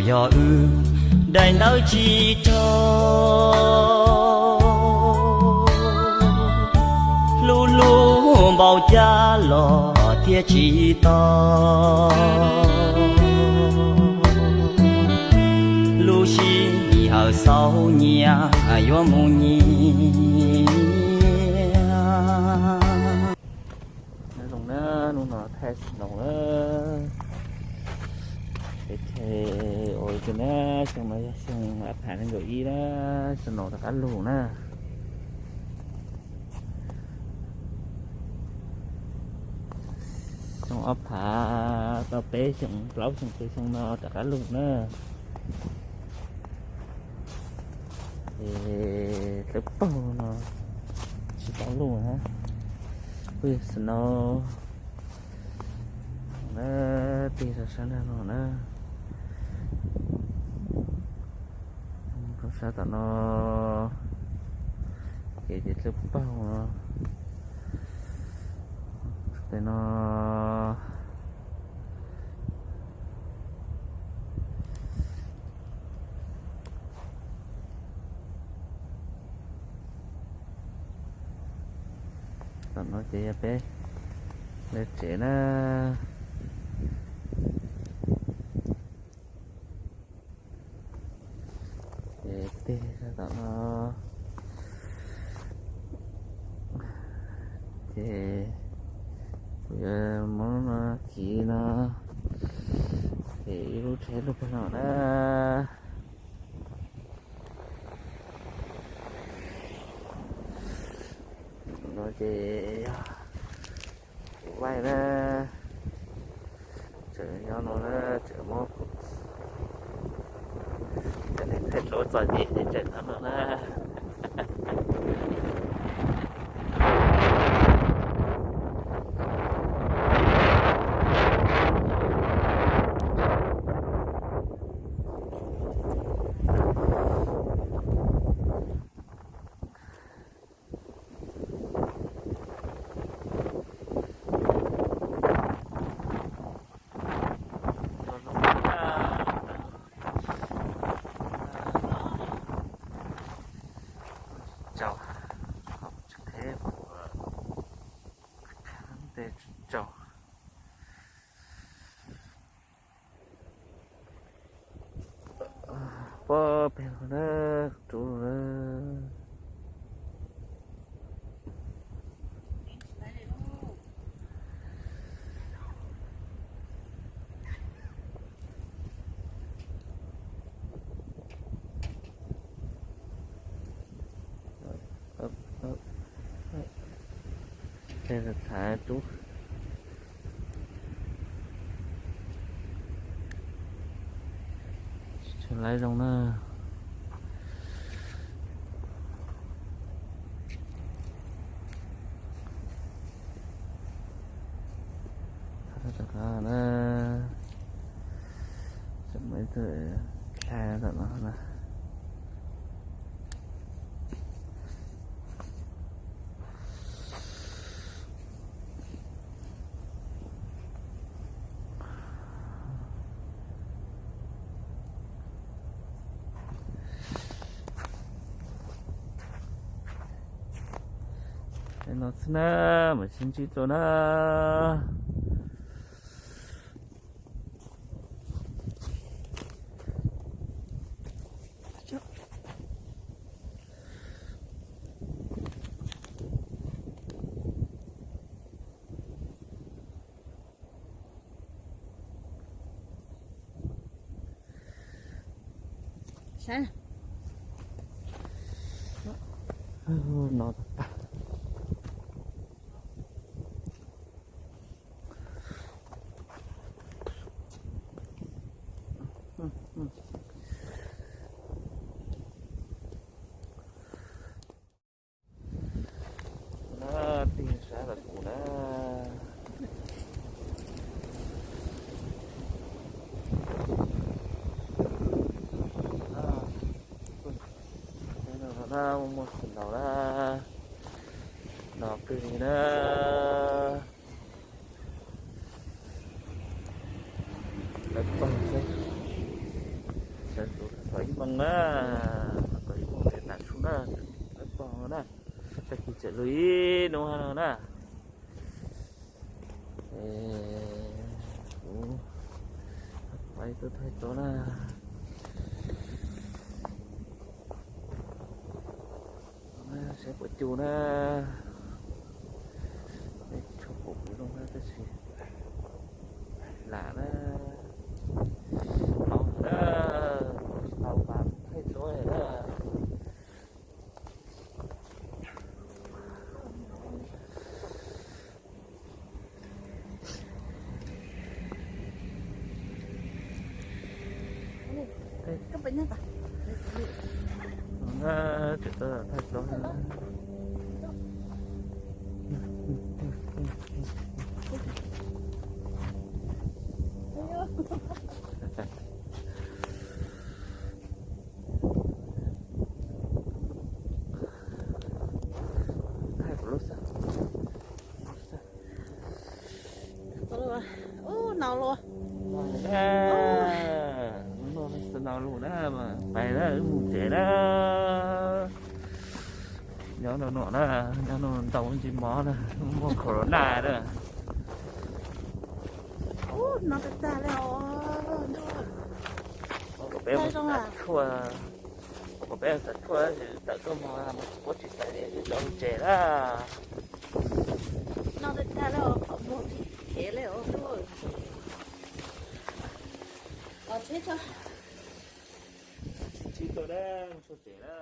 Yog wb daim ntawv tsis raug, hlub hlub npaum cas los thiaj tsis tau. Lub sij hawm xaus nyias yuav mus nyias. Nyob zoo na, hnub no thaij snow na. Peb thaij ua ke na, xyoo no yog xyoo ob phav nees nkaum ib na, snow rov qab lug na. Xyoo ob phav tau peb xyoo plaub xyoo peb xyoo no rov qab lug na. Es dawb paug no tsis tau lug na, kuj yog snow na, tig rau sab nrag no na. Rau sab tom no, kev ces dawb paug no. Tej no, tom no ces yog peb lawv tsev na. Ces tig rau tom no, ces kuv yuav muab no kiv no, ces ib lub tsheb lug pem no na. No ces yog kuv vaij na, tseem nyob no na, tseem muab kuv cov neeg thaij duab txom nyem ces tseem nyob no na. Tsaus, tsis qheb, tej tsis tsaus. Pob pem no na, rub na. Txhav rub. Tsis tshua laib zoo na. Rov qab na, tseem muaj ib tug dlha tom no na. No xwb na, mam sib ntsib dua na. Saib no. Na, tig sab tom kuv na. Na, muaj snow na, no kawg li na. Lawv pawg xwb. Txog ib moos na, txog ib moos ces tam su na, pog na, tag kis tseem lug ib hnub no na. Kuv pais tuaj thaij tso na. Saib puas cus na. Tshua pum kuv zoo na tab sis lam na. Hauv na, tsis tau mas thaij tso na. Ub, nau lus. Nau lus na, pais na, wb mus tsev na. Nyob no no na, nyob no ntaus ntsis mov na, muaj corona na. Ub, nau tag tag li os. Peb mus xav tshuaj, peb mus xav tshuaj, tawm tuaj mus mus tsis paub tsis xav li, wb rov lug tsev na. Nau tag tag li os, qhov muag tsis khev li os. Los tsheb tso. Tsheb tso na, mus txog tsev na.